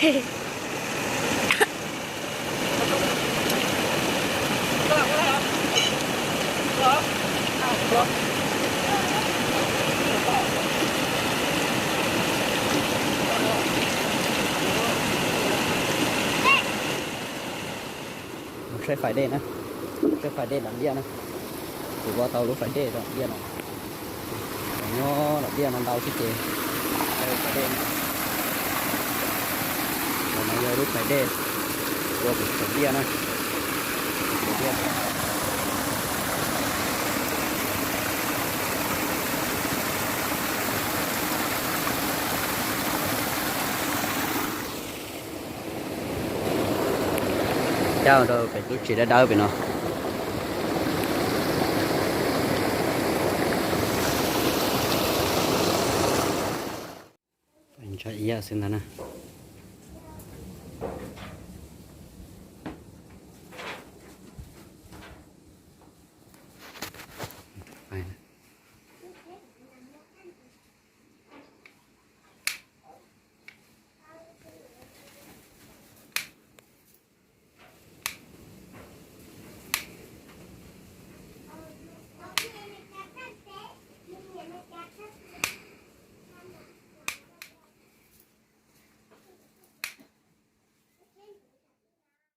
Mus saib fais dej na, saib fais dej Dam Diaj na. Kuv ua tau lub fais dej Dam Diaj no. Nyob Dam Diaj no ntau xwb ces fais dej. Qhov no yog lub fais dej ua kuv tsaus diaj na. Cab rau pem lub tsev dawb dawb pem no. Ntsa iab xwb ntag na.